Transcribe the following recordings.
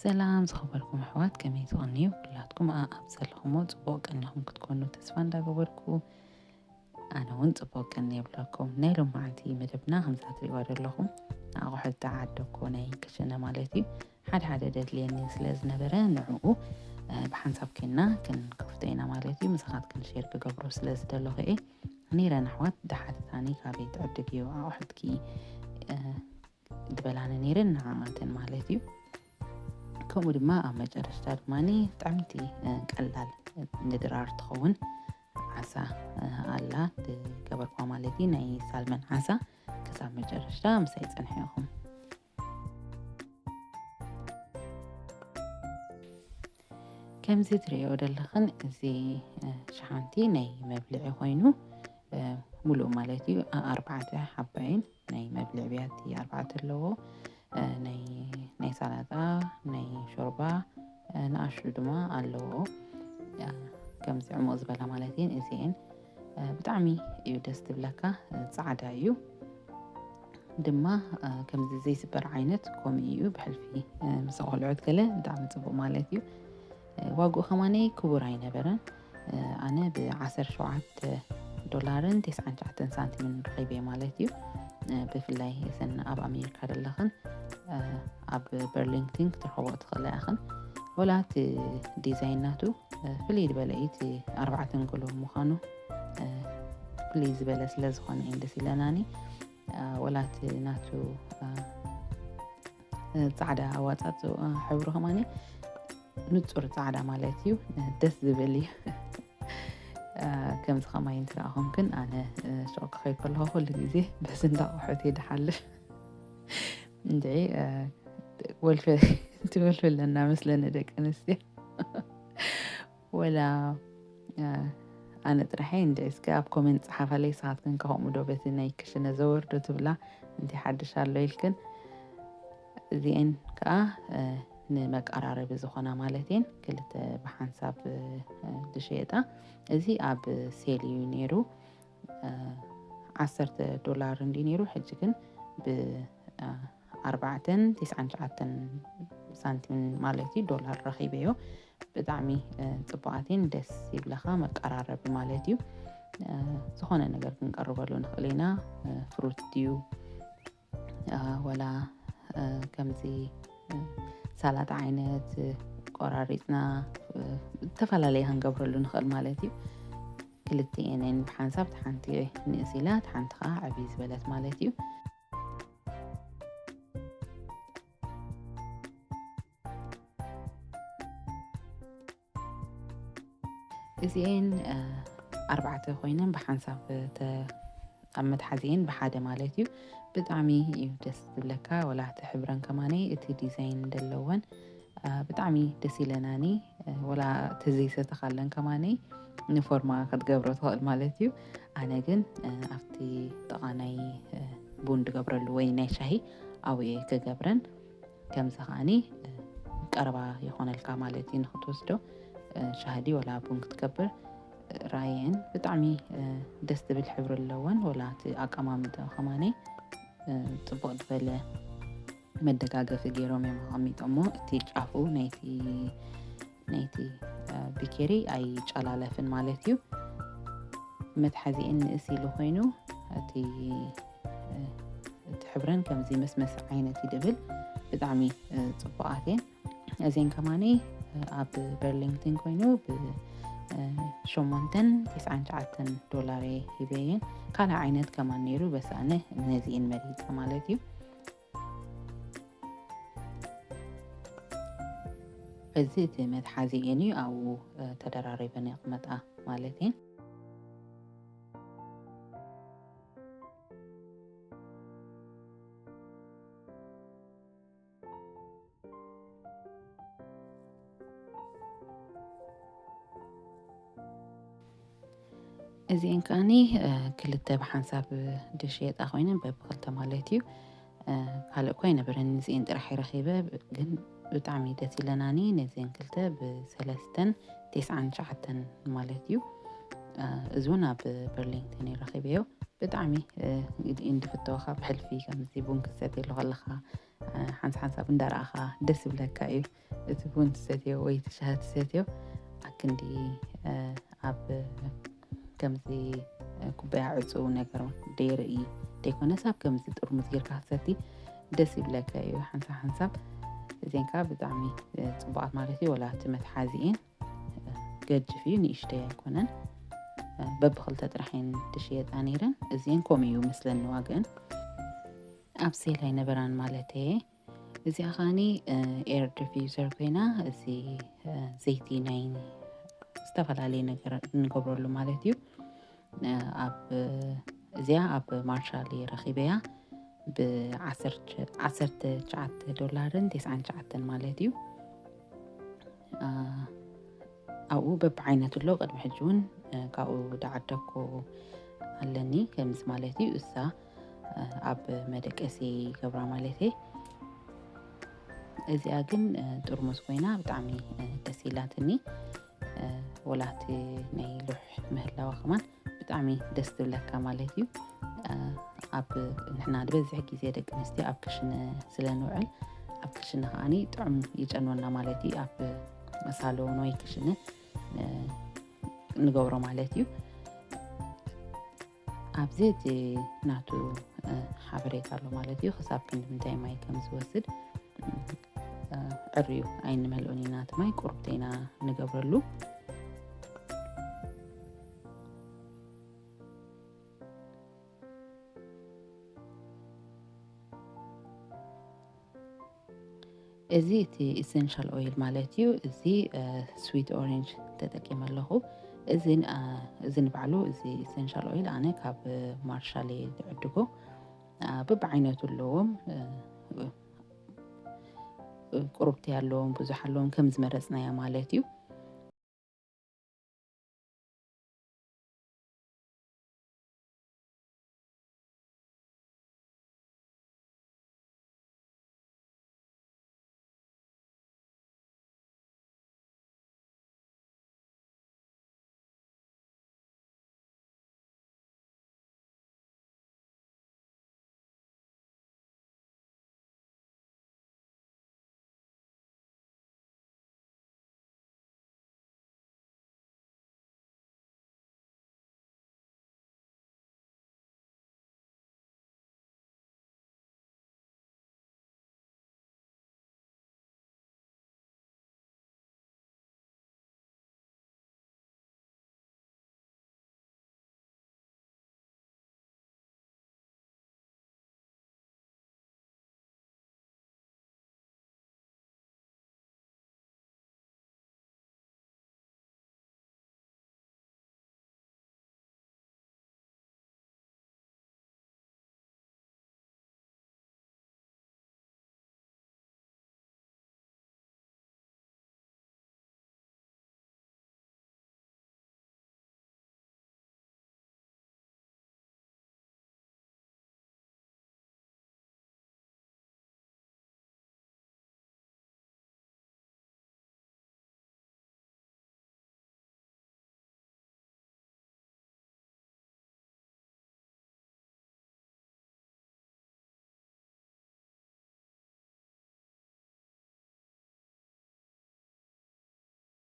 ሰላም ዝኸበርኩም ኣሕዋት፣ ከመይ ትቐንዩ? ኩላትኩም ኣብ ዘለኹሞ ጽቡቕ ቀኒኹም ክትኮኑ ተስፋ እንዳገበርኩ፣ ኣነ እውን ጽቡቕ ቀኒ የብለኩም። ናይ ሎማዓንቲ መደብና ከምዛ ትሪእዋ ዘለኹም ንኣቑሑት ዓዲ ኮነ ክሽነ ማለት እዩ። ሓደ ሓደ ደድልየኒ ስለ ዝነበረ ንዕኡ ብሓንሳብ ኬና ክንከፍቶ ኢና ማለት እዩ። ምሳኻትክን ሼር ክገብሮ ስለ ዝደለኹ እየ። ነይረን ኣሕዋት ዝሓተታኒ ካበይ ትዕድግዮ ኣቑሑትኪ ዝበላኒ ነይረን ንዓኣተን ማለት እዩ። ከምኡ ድማ ኣብ መጨረሽታ ድማ ብጣዕምቲ ቀላል ንድራር ትኸውን ዓሳ ኣላ ዝገበርኳ ማለት እዩ። ናይ ሳልመን ዓሳ ክሳብ መጨረሽታ ምሳይ ጸንሑ ኢኹም። ከምዚ ትርእዮ ዘለኽን እዚ ሸሓንቲ ናይ መብልዒ ኮይኑ ሙሉእ ማለት እዩ። ኣርባዕተ ሓባይን ናይ መብልዒ ብያቲ ኣርባዕተ ኣለዎ። ናይ ሳላጣ፣ ናይ ሾርባ ንኣሽቱ ድማ ኣለዎ። ከምዚ ዕሙቕ ዝበላ ማለት እየን እዚኤን። ብጣዕሚ እዩ ደስ ትብለካ። ጻዕዳ እዩ ድማ ከምዚ ዘይስበር ዓይነት ከምኡ እዩ ብሕልፊ ምስ ቆልዑት ገለ ብጣዕሚ ጽቡቕ ማለት እዩ። ዋግኡ ከማነይ ክቡር ኣይነበረን። ኣነ ብ17 ዶላርን 99 ሳንቲምን ረኺበ ማለት እዩ። ብፍላይ እዘን ኣብ ኣሜሪካ ዘለኽን ኣብ በርሊንግተን ክትረኽቦ ትኽእላ ኢኽን። ወላ እቲ ዲዛይን ናቱ ፍልይ ዝበለ እዩ። እቲ ኣርባዕተ እንግሎ ምዃኑ ፍልይ ዝበለ ስለ ዝኾነ እየን ደስ ኢለናኒ። ወላ እቲ ናቱ ጻዕዳ ኣዋጻጽ ሕብሩ ከማኒ ንጹር ጻዕዳ ማለት እዩ። ደስ ዝብል እዩ። ከምዚ ከማይ እንትረኣኹም ግን ኣነ ሾቅ ክኸይድ ከለኹ ኩሉ ግዜ በዚ እንዳቑሑት እየ ድሓልፍ። እንድዒ ወልፈ ትወልፈለና መስለኒ ደቂ ኣንስትዮ። ወላ ኣነ ጥራሐይ እንድዒ እስከ ኣብ ኮሜንት ጸሓፋለይ። ሰዓትክን ከኸምኡ ዶ በቲ ናይ ክሽነ ዘወርዶ ትብላ እንቲ ሓድሽ ኣሎ ኢልክን። እዚኤን ከዓ ንመቀራረቢ ዝኾና ማለት እየን። ክልተ ብሓንሳብ ዝሸየጣ። እዚ ኣብ ሴል እዩ ነይሩ። ዓሰርተ ዶላር እንዲ ነይሩ፣ ሕጂ ግን ብ ኣርባዕተን ተስዓን ትሽዓተን ሳንቲም ማለት እዩ ዶላር ረኺበዮ። ብጣዕሚ ጽቡቓትን ደስ ይብለኻ መቀራረቢ ማለት እዩ። ዝኾነ ነገር ክንቀርበሉ ንኽእል ኢና። ፍሩት ድዩ ወላ ከምዚ ሳላጣ ዓይነት ቆራሪፅና ዝተፈላለየ ክንገብረሉ ንኽእል ማለት እዩ። ክልቲኤን ብሓንሳብ ሓንቲ ንእስ ኢላ ሓንቲ ከዓ ዕብይ ዝበለት ማለት እዩ። እዚኤን ኣርባዕተ ኮይነን ብሓንሳብ ኣብ መትሓዚኤን ብሓደ ማለት እዩ። ብጣዕሚ እዩ ደስ ዝብለካ። ወላ እቲ ሕብረን ከማነይ እቲ ዲዛይን ዘለወን ብጣዕሚ ደስ ኢለናኒ። ወላ ተዘይሰተኻለን ከማነይ ንፎርማ ክትገብሮ ትኽእል ማለት እዩ። ኣነ ግን ኣብቲ ጥቓ ናይ ቡን ዝገብረሉ ወይ ናይ ሻሂ ኣብኡ እየ ክገብረን። ከምዚ ከዓኒ ቀረባ ይኾነልካ ማለት እዩ ንክትወስዶ። ሻሂ ድዩ ወላ ቡን ክትገብር ራየን ብጣዕሚ ደስ ትብል ሕብሪ ኣለወን። ወላ እቲ ኣቀማምጠ ከማነይ ጽቡቕ ዝበለ መደጋገፊ ገይሮም እዮም ኣቐሚጦሞ። እቲ ጫፉ ናይቲ ናይቲ ቢኬሪ ኣይጨላለፍን ማለት እዩ። መትሓዚኤን ንእስ ኢሉ ኮይኑ እቲ እቲ ሕብረን ከምዚ መስመስ ዓይነት ይድብል። ብጣዕሚ ጽቡቓት እየን። እዚን ከማኒ ኣብ በርሊንግተን ኮይኑ ብሸሞንተን ተስዓን ትሽዓተን ዶላር ሂበየን። ካልእ ዓይነት ከማን ነይሩ፣ በስ ኣነ ነዚኤን መሪጸ ማለት እዩ። እዚ እቲ መትሓዚኤን እዩ፣ ኣብኡ ተደራሪበን የቕመጣ ማለት እየን። እዚኤን ከዓኒ ክልተ ብሓንሳብ ዝሽየጣ ኮይነን በብክልተ ማለት እዩ። ካልእ እኳ ኣይነበረን፣ እዚኤን ጥራሕ ረኺበ፣ ግን ብጣዕሚ ደስ ኢለናኒ። ነዚኤን ክልተ ብሰለስተን ተስዓን ትሽዓተን ማለት እዩ። እዚ እውን ኣብ በርሊንግተን ረኺበዮ። ብጣዕሚ እንድፍተወኻ ብሕልፊ ከምዚ ቡን ክሰትየሉ ከለኻ ሓንሳብ ሓንሳብ እንዳረኣኻ ደስ ይብለካ እዩ። እቲ ቡን ትሰትዮ ወይ እቲ ሻሂ ትሰትዮ ኣክንዲ ኣብ ከምዚ ኩባያ ዕፁ ነገር ደይርኢ ደይኮነስ ኣብ ከምዚ ጥርሙዝ ጌርካ ክትሰቲ ደስ ይብለካ እዩ። ሓንሳብ ሓንሳብ እዚን ከዓ ብጣዕሚ ፅቡቃት ማለት እዩ። ወላ እቲ መትሓዚኤን ገጅፍ እዩ፣ ንእሽተይ ኣይኮነን። በብክልተ ጥራሕ እየን ትሽየጣ ነይረን። እዚን ከምኡ እዩ መስለኒ ዋግአን። ኣብ ሴል ኣይነበራን ማለት እየ። እዚኣ ከዓኒ ኤር ዲፊውዘር ኮይና፣ እዚ ዘይቲ ናይ ዝተፈላለየ ነገር እንገብረሉ ማለት እዩ። ኣብ እዚኣ ኣብ ማርሻል ረኺበያ ብዓሰርተ ትሽዓተ ዶላርን ተስዓን ትሽዓተን ማለት እዩ። ኣብኡ በብዓይነቱ ኣሎ። ቅድሚ ሕጂ እውን ካብኡ ዝዓደግኩ ኣለኒ። ከምዚ ማለት እዩ። እሳ ኣብ መደቀሲ ይገብራ ማለት እየ። እዚኣ ግን ጥርሙዝ ኮይና ብጣዕሚ ደስ ኢላትኒ። ወላቲ ናይ ሉሕ ምህላዋ ከማን ብጣዕሚ ደስ ትብለካ ማለት እዩ። ኣብ ንሕና ዝበዝሕ ግዜ ደቂ ኣንስትዮ ኣብ ክሽነ ስለ ንውዕል ኣብ ክሽነ ከዓኒ ጥዑም ይጨንወና ማለት እዩ። ኣብ ሳሎን ወይ ክሽነ ንገብሮ ማለት እዩ። ኣብዚ እቲ ናቱ ሓበሬታ ኣሎ ማለት እዩ። ክሳብ ክንዲ ምንታይ ማይ ከም ዝወስድ ዕርዩ ኣይንመልኦን ኢና። እቲ ማይ ቁርብተይና ንገብረሉ። እዚ እቲ ኢሰንሻል ኦይል ማለት እዩ። እዚ ስዊት ኦሬንጅ ተጠቂመ ኣለኹ። እዚ ንባዕሉ እዚ ኢሰንሻል ኦይል ኣነ ካብ ማርሻል እየ ዝዕድጎ። በብዓይነቱ ኣለዎም። ቁርብቲ ኣለዎም፣ ብዙሕ ኣለዎም፣ ከም ዝመረፅናዮ ማለት እዩ።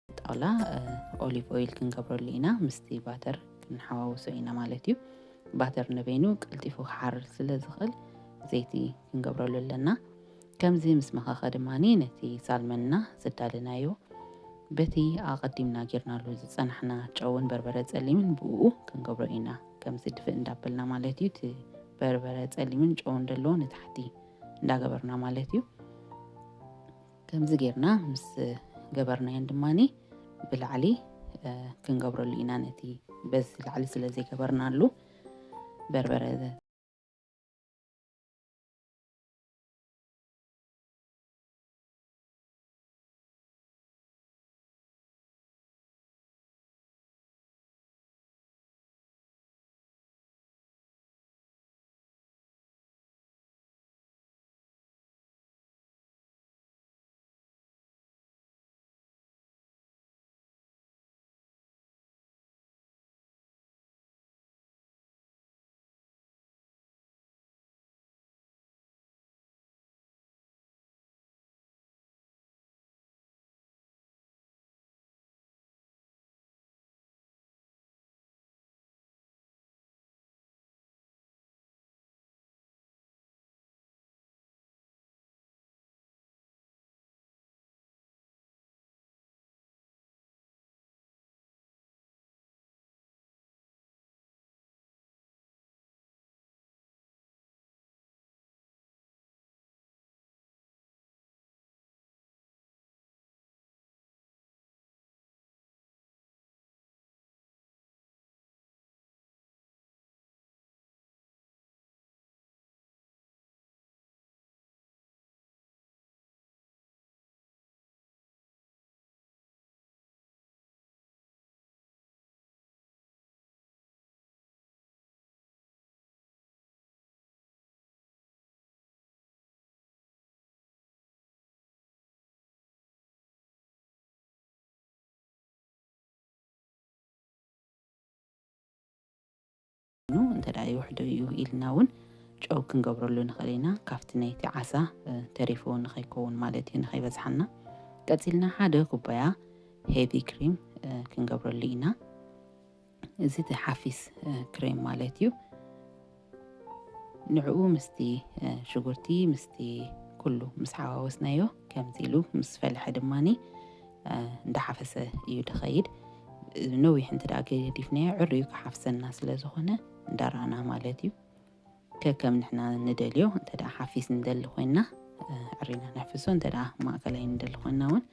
ጣውላ ኦሊቭ ኦይል ክንገብረሉ ኢና ምስቲ ባተር ክንሓዋውሶ ኢና ማለት እዩ። ባተር ንበይኑ ቀልጢፉ ክሓርር ስለ ዝኽእል ዘይቲ ክንገብረሉ ኣለና። ከምዚ ምስ መኸኸ ድማ ነቲ ሳልመንና ዘዳለናዮ በቲ ኣቐዲምና ጌርናሉ ዝጸናሕና ጨውን በርበረ ጸሊምን ብኡ ክንገብሮ ኢና። ከምዚ ድፍእ እንዳበልና ማለት እዩ። እቲ በርበረ ጸሊምን ጨውን ደለዎ ንታሕቲ እንዳገበርና ማለት እዩ። ከምዚ ጌርና ምስ ገበርናዮን ድማኒ ብላዕሊ ክንገብረሉ ኢና። ነቲ በዚ ላዕሊ ስለ ዘይገበርናሉ በርበረ እንተ ደኣ ይውሕዶ እዩ ኢልና እውን ጨው ክንገብረሉ ንኽእል ኢና። ካብቲ ናይቲ ዓሳ፣ እ፣ ተሪፉ ንኸይከውን ማለት እዩ፣ ንኸይበዝሓና። ቀጺልና ሓደ ኩባያ ሄቪ ክሪም፣ እ፣ ክንገብረሉ ኢና። እዚ እቲ ሓፊስ፣ እ፣ ክሬም ማለት እዩ። ንዕኡ ምስቲ፣ እ፣ ሽጉርቲ፣ ምስቲ ኩሉ ምስ ሓዋወስናዮ፣ ከምዚ ኢሉ ምስ ፈልሐ ድማኒ፣ እ፣ እንዳሓፈሰ እዩ ድኸይድ። ነዊሕ እንተ ደኣ ገዲፍናዮ፣ ዕርዩ ክሓፍሰና ስለ ዝኾነ፣ እንዳረኣና ማለት እዩ። ከከም ንሕና ንደልዮ፣ እንተ ደኣ ሓፊስ ንደሊ ኮይንና፣ እ፣ ዕሪና ነሕፍሶ፣ እንተ ደኣ ማእከላይ ንደሊ ኮይንና እውን፣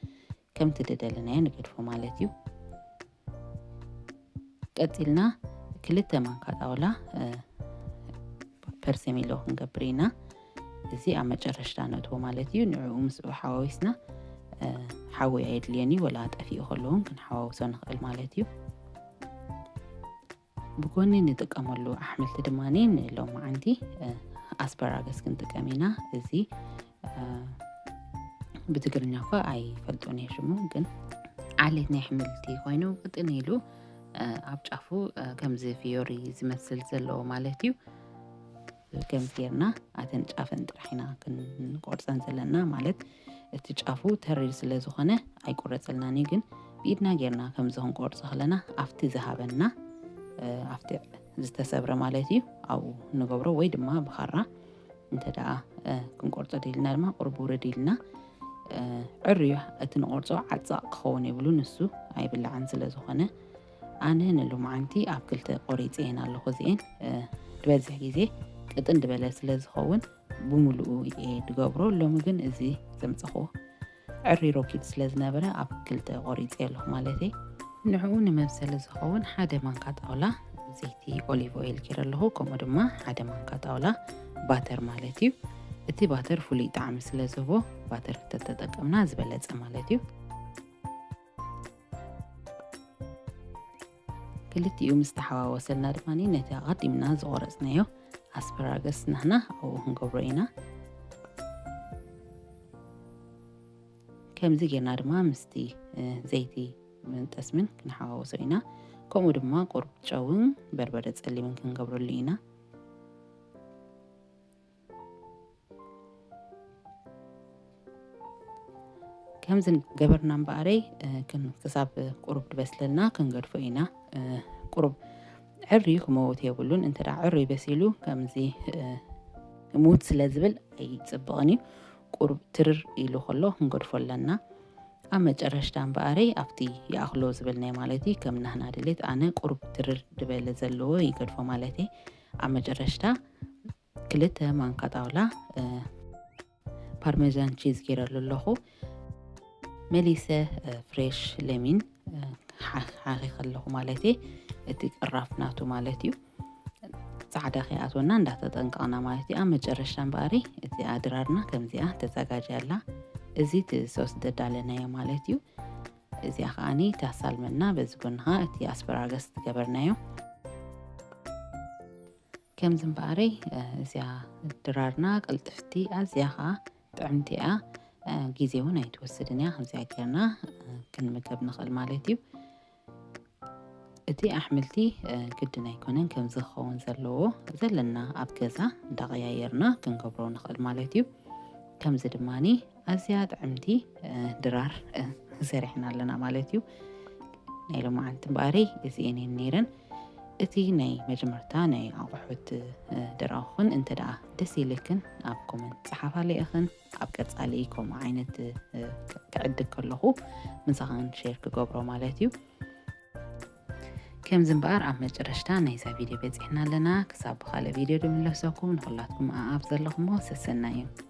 ከምቲ ዝደለናዮ ንገድፎ ማለት እዩ። ቀጺልና ክልተ ማንካ ጣውላ፣ እ፣ ፐርሰሚሎ ክንገብር ኢና። እዚ ኣብ መጨረሽታ ነእትዎ ማለት እዩ። ንዕኡ ምስኡ ሓዋዊስና፣ እ፣ ሓዊ ኣየድልዮን እዩ፣ ወላ ጠፊኡ ከሎ እውን ክንሓዋውሶ ንኽእል ማለት እዩ። ብጎኒ ንጥቀመሉ ኣሕምልቲ ድማ ንሎማዓንቲ፣ እ፣ ኣስፐራገስ ክንጥቀም ኢና። እዚ፣ እ፣ ብትግርኛ እኳ ኣይፈልጦን እየ ሽሙ፣ ግን ዓሌት ናይ ኣሕምልቲ ኮይኑ ቅጥን ኢሉ፣ እ፣ ኣብ ጫፉ፣ እ፣ ከምዚ ፍዮሪ ዝመስል ዘለዎ ማለት እዩ። ከምዚ ጌርና ኣተን ጫፈን ጥራሕ ኢና ክንቆርጸን ዘለና፣ ማለት እቲ ጫፉ ተሪር ስለ ዝኾነ ኣይቁረጸልናን እዩ። ግን ብኢድና ጌርና ከምዚ ክንቆርጾ ከለና ኣብቲ ዝሃበና፣ እ፣ ኣብቲ ዝተሰብረ ማለት እዩ፣ ኣብኡ ንገብሮ፣ ወይ ድማ ብኻራ እንተ ደኣ፣ እ፣ ክንቆርጾ ደሊና ድማ ቁሩብ ውርድ ኢልና፣ እ፣ ዕርዩ እቲ ንቆርጾ ዓጻቕ ክኸውን የብሉን፣ ንሱ ኣይብላዕን ስለ ዝኾነ። ኣነ ንሎማዓንቲ ኣብ ክልተ ቆሪጸየን ኣለኹ እዚኤን። እ፣ ዝበዝሕ ግዜ ቅጥን ዝበለ ስለ ዝኸውን ብምሉኡ እየ ድገብሮ። ሎሚ ግን እዚ ዘምጸኹዎ ዕሪ ሮኪት ስለ ዝነበረ ኣብ ክልተ ቆሪጸ ኣለኹ ማለተይ። ንዕኡ ንመብሰሊ ዝኸውን ሓደ ማንካ ጣውላ ዘይቲ ኦሊቭ ኦይል ጌረ ኣለኹ፣ ከምኡ ድማ ሓደ ማንካ ጣውላ ባተር ማለት እዩ። እቲ ባተር ፍሉይ ጣዕሚ ስለ ዝህቦ ባተር እንተተጠቀምና ዝበለጸ ማለት እዩ። ክልቲኡ ምስ ተሓዋወሰልና ድማ ነቲ ኣቐዲምና ዝቆረጽናዮ ኣስፐራገስ ናህና ኣብኡ ክንገብሮ ኢና። ከምዚ ጌርና ድማ ምስቲ፣ እ፣ ዘይቲ ጠስምን ክንሓዋውሶ ኢና። ከምኡ ድማ ቁሩብ ጨውን በርበረ ጸሊምን ክንገብረሉ ኢና። ከምዚ ገበርና እምበኣረይ፣ እ፣ ክን-፣ ክሳብ ቁሩብ ድበስለልና ክንገድፎ ኢና። እ፣ ቁሩብ ዕርዩ ክመውት የብሉን። እንተ ደኣ ዕርዩ በሲሉ ከምዚ፣ እ፣ ሙት ስለ ዝብል ኣይጽብቕን እዩ። ቁሩብ ትርር ኢሉ ከሎ ክንገድፎ ኣለና። ኣብ መጨረሽታ እምበኣረይ ኣብቲ ይኣኽሎ ዝበልናዮ ማለት እዩ፣ ከም ናህና ድሌት ኣነ ቁሩብ ትርር ድበለ ዘለዎ ይገድፎ ማለት እዩ። ኣብ መጨረሽታ ክልተ ማንካ ጣውላ፣ እ፣ ፓርሜዛን ቺዝ ጌረሉ ኣለኹ። መሊሰ፣ እ፣ ፍሬሽ ለሚን፣ እ፣ ሓ-፣ ሓኺኸ ኣለኹ ማለት እዩ። እቲ ቅራፍ ናቱ ማለት እዩ። ጻዕዳ ከይኣትወና እንዳተጠንቀቕና ማለት እዩ። ኣብ መጨረሽታ እምበኣሪ እዚኣ ድራርና ከምዚኣ ተዘጋጅያ ኣላ። እዚ እቲ ሶስ ደዳለናዮ ማለት እዩ። እዚኣ ከኣኒ እታ ሳልመና፣ በዚ ጎኒ ከኣ እቲ ኣስፐራገስ ዝገበርናዮ። ከምዚ እምበኣረይ፣ እ፣ እዚኣ ድራርና ቅልጥፍቲ፣ ኣዝያ ከኣ ጥዕምቲ እያ። እ፣ ግዜ እውን ኣይትወስድን እያ። ከምዚኣ ጌርና፣ እ፣ ክንምገብ ንኽእል ማለት እዩ። እቲ ኣሕምልቲ፣ እ፣ ግድን ኣይኮነን ከምዚ ክኸውን ዘለዎ፣ ዘለና ኣብ ገዛ እንዳቐያየርና ክንገብሮ ንኽእል ማለት እዩ። ከምዚ ድማኒ ኣዝያ ጥዕምቲ፣ እ፣ ድራር፣ እ፣ ሰሪሕና ኣለና ማለት እዩ። ናይ ሎማዓንቲ እምበኣረይ እዚኤን እየን ነይረን። እቲ ናይ መጀመርታ ናይ ኣቑሑት፣ እ፣ ድራርክን እንተ ደኣ ደስ ኢልክን ኣብ ኮመንት ጸሓፋለይ ኢኽን። ኣብ ቀጻሊ ከምኡ ዓይነት፣ እ፣ ክ-፣ ክዕድግ ከለኹ ምሳኽን ሼር ክገብሮ ማለት እዩ። ከምዚ እምበኣር ኣብ መጨረሽታ ናይዛ ቪድዮ በጺሕና ኣለና። ክሳብ ብኻልእ ቪድዮ ድምለሰኩም ንኹላትኩም ኣኣብ ዘለኹሞ ሰሰና እዩ።